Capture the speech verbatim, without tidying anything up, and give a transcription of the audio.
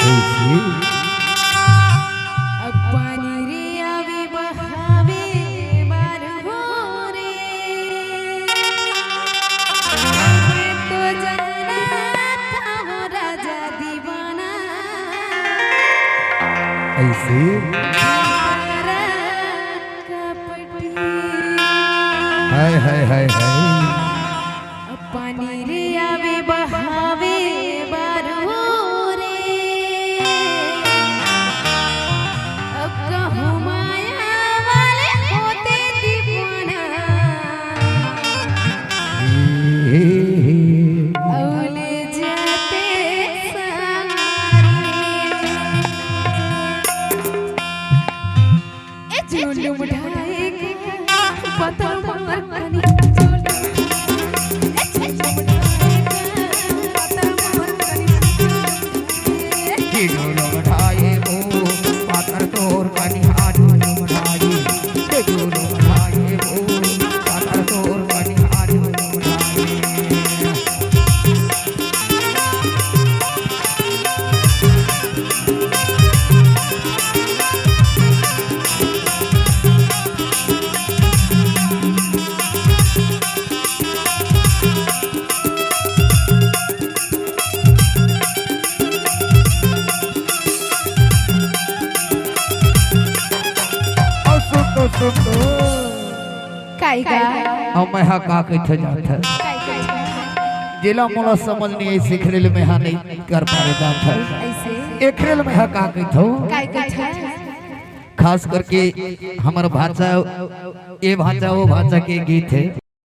ऐसे। अब पानी रे आवे बहावे बार हो रे। मैं तो जाना था वो राजा दीवाना। ऐसे। हमारा कपटी। हाय, हाय, हाय, हाय। पानी रे आवे बहावे बार हो रे। अब कहूँ माया वाले होते दीवाना। औले जाते सारे। ए झुलुम ढाए के पत्थर मार कनी। ए झुलुम ढाए के पत्थर मार कनी। ए झुलुम ढाए को पत्थर तोर कनी, आ झुलुम ढाए। ए झुलुम ढाए को पत्थर तोर कनी, आ झुलुम ढाए। अउ सुन तो, सुन तो। काई का? अउ मैं हा का कहिथे जानत हस? काई कहिथे? जेला मोला समझ नइ आइस, एखरे ले मैं हा नइ कर पारे जानत हस। ऐसे? एखरे ले मैं हा का कहिथंव? काई कहिथे? खास करके हमर भांचा, ए भांचा, ओ भांचा के गीत हे।